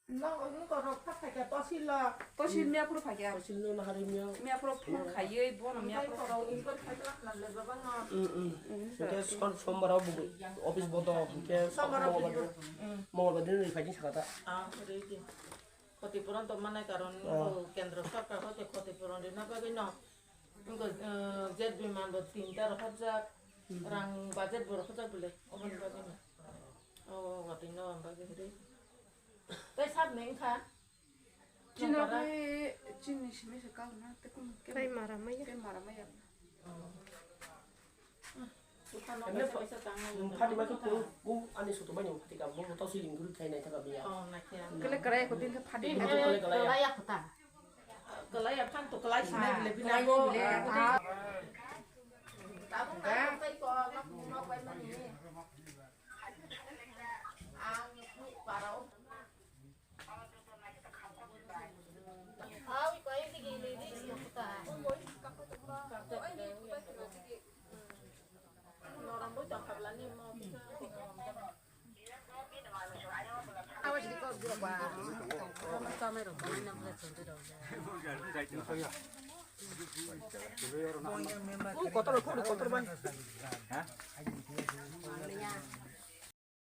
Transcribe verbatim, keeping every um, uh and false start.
Nok wngkor rok phak phaikha tosil lo. Tosil miya phuru phaikha. Tosil no nahari miya. Miya phuru phone khaiwi bono miya phuru. Wngkor rok wngkor phaikha khna le baba no. Mm, mm. Hwnkhe son-, sombar o bo office bondo, hwnkhe sombar o Mongolbar din, Mongolbar din ri phaidi sakha ta. Ah, ri di. Khoti puron to manai karon kendro sarkar hote khoti puron rina bagwi no. Wngkha, eh, jet biman bo tinta rok hapjak, rang budget bo rok hapjak bole, oboni bagwi no. O watwi no bagwi hwrwi. Tei sab ni wngkha. Chini bai chini simi se kau na, te kum ke. Tei mara maya. Tei mara maya. Oh. Emne pha-, phati bai khe phung, phung ani soto bai ni phati ka, bo to siling guri khai nai thaka biya. Oh, naikhe. Kele krai ko din khe phati. Din khe kele krai ya. Krai ya kota. Krai ya phan to krai sine bile bina bo. Tabuk kai ko, nok bai mani. Ang parao. Kotor, kotor, kotor bai.